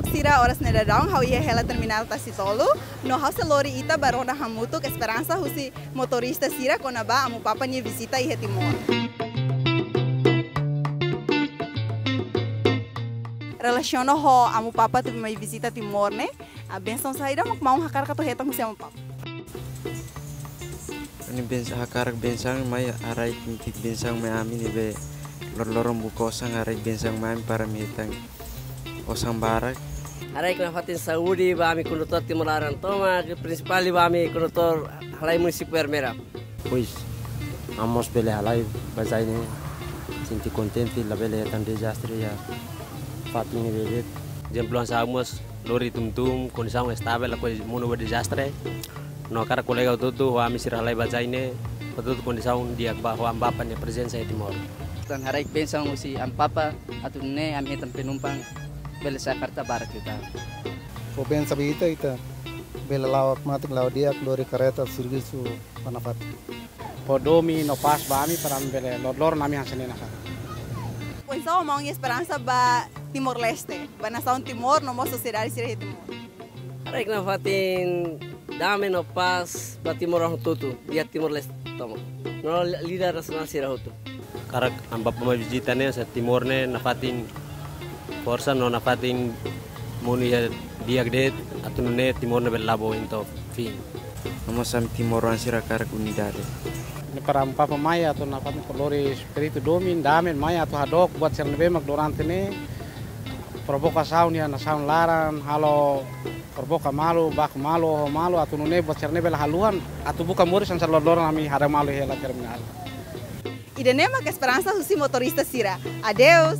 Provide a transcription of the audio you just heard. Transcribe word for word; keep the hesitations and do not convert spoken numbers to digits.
Sira, oras ne'e daudaun ha'u iha hela terminál Tasitolu, no ha'u sei lori ita ba ronda hamutuk esperansa husi motorista sira kona-ba Amu Papa nia vizita iha Timor. Relasiona ho Amu Papa atu mai vizita Timor ne'e, a bensaun saida mak maun hakarak atu hetan husi Amu Papa? Ha'u-nia bensaun, hakarak bensaun mai haraik, inti bensaun mai ami ne'ebé loroloron buka osan, haraik bensaun mai ami para ami hetan osan barak. Haraik nafatin saúde ba ami kondutór Timor laran tomak, prinsipál ba ami kondutór halai munisípiu Ermera. Pois, ami mós bele halai bajai ne'e, sente kontente, labele hetan dezastre iha fatin ne'ebé de'it. Ezemplu hanesan ami mós lori tum-tum, kondisaun estavel, lakohi monu ba dezastre. No hakarak kolega hotu-hotu, ho ami sira halai bajai ne'e, hotu-hotu kondisaun di'ak ba ho Amu Papa nia prezensa iha Timor. Tan haraik bensaun husi Amu Papa, atu nune'e ami hetan penumpang bele sa'e karreta barak liután. Fó bensaun ba ita, ita bele la'o automátiku, la'o di'ak, lori karreta servisu ba nafatin. Fó domin no pás ba ami para ami bele loroloron ami hanesan ne'e nafatin. Oinsá maun iha esperansa ba Timor-Leste, ba nasaun Timor no mós sosiedade sira iha Timor? Haraik nafatin dame no pás ba Timor hotu-hotu, iha Timor-Leste tomak, no li-, líder nasionál sira hotu. Hakarak Amu Papa mai vizita ne'e, hanesan Timor ne'e nafatin forsa no nafatin monu iha di'ak de'it, atu nune'e Timor ne'e bele la'o ba oin to'o fin. No mós ami timoroan sira hakarak unidade. Ne'e para Amu Papa mai atu nafatin fó lori espíritu domin, dame mai atu hadook buat sira ne'ebé mak durante ne'e provokasaun iha nasaun laran, halo provoka malu, baku malu, oho malu, atu nune'e buat sira ne'e bele haluha, atu buka moris hanesan loroloron ami hadau malu iha hela terminál. Ida-ne'e mak esperansa husi motorista sira. Adeus.